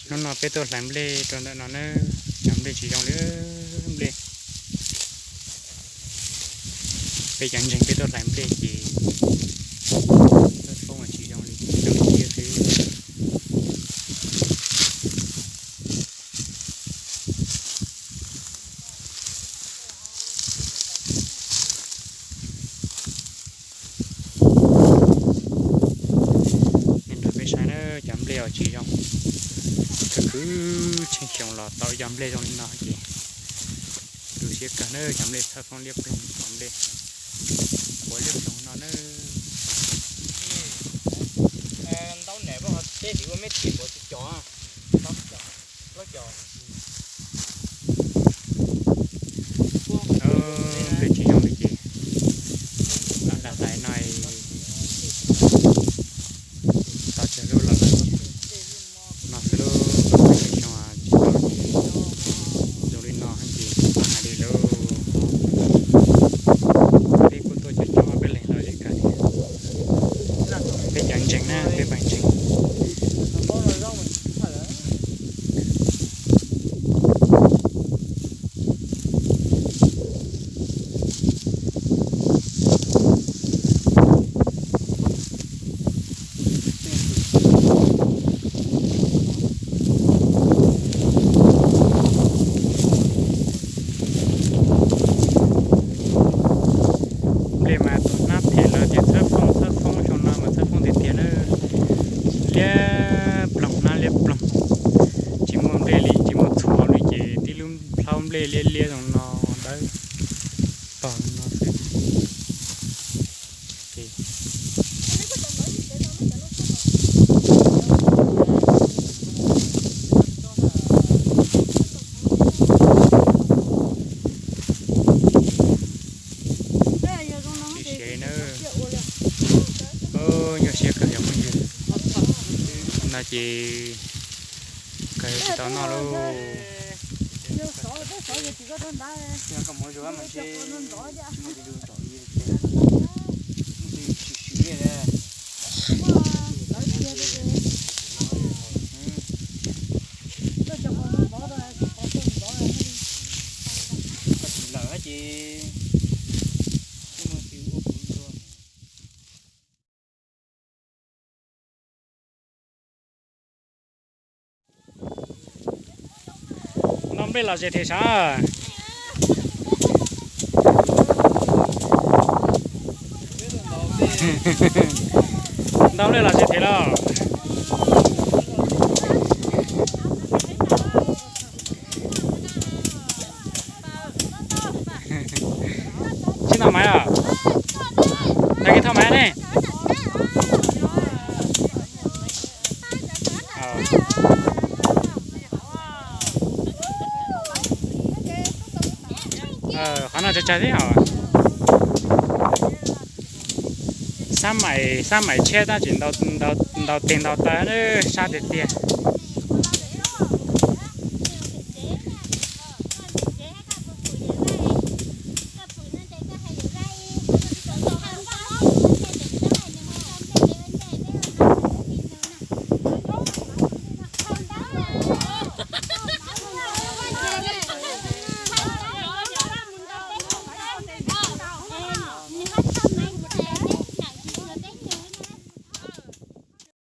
Hnub no peb tuaj hlais nplej rau ntawm no na, cov nplej tsis zoo li nplej. Peb cov ntseeg peb tuaj hlais nplej ces txhawb foob mas tsis zoo li, zoo li tiag xwb. Nej nrog peb saib na, cov nplej uas tsis zoo, khwv khwv tsheej xyoo los tau cov nplej zoo li no ces tu siab kawg na, cov nplej txhawb foob liab ploog, cov nplej qhuav liab ploog no na. Ntaub nab peb ho teb tim ua meb tim npaum tus cos, plaub cos. Nplej tsis zoo li ces lam hlais no, tau tsawg lub los lawm. No xwb lauj, tsis tau ces zoo li no ces tsis hais li lauj. Peb kuj tuaj coob coob peb leeg los zem kawg li. Peb cov ntseeg na, peb pab ntseeg. Nplej mas tus hnab phem lawm tias txhawb foob, txhawb foob, xyoo no mas txhawb foob tiag tiag na. Liab ploog, hnab liab ploog, tsis muaj nplej li, tsis muaj txhuv li ces tib lub plhaub nplej liab liab zoo no dawb paug no xwb. Tsis siav li na. Nyuaj siab kawg yog phooj ywg. No ces kawg tsis tau noj lauj. Lawm ces Ntaus nplej los zes them sav. Ntaus nplej los zes them los. Tsis ntaus maiv os? Yog kev thauj maiv ne. Qhov no tsawg tsawg thiab hos. Xab maim, xab maim tshiab tab sis ntaus teg ntaus taw sab tiag tiag.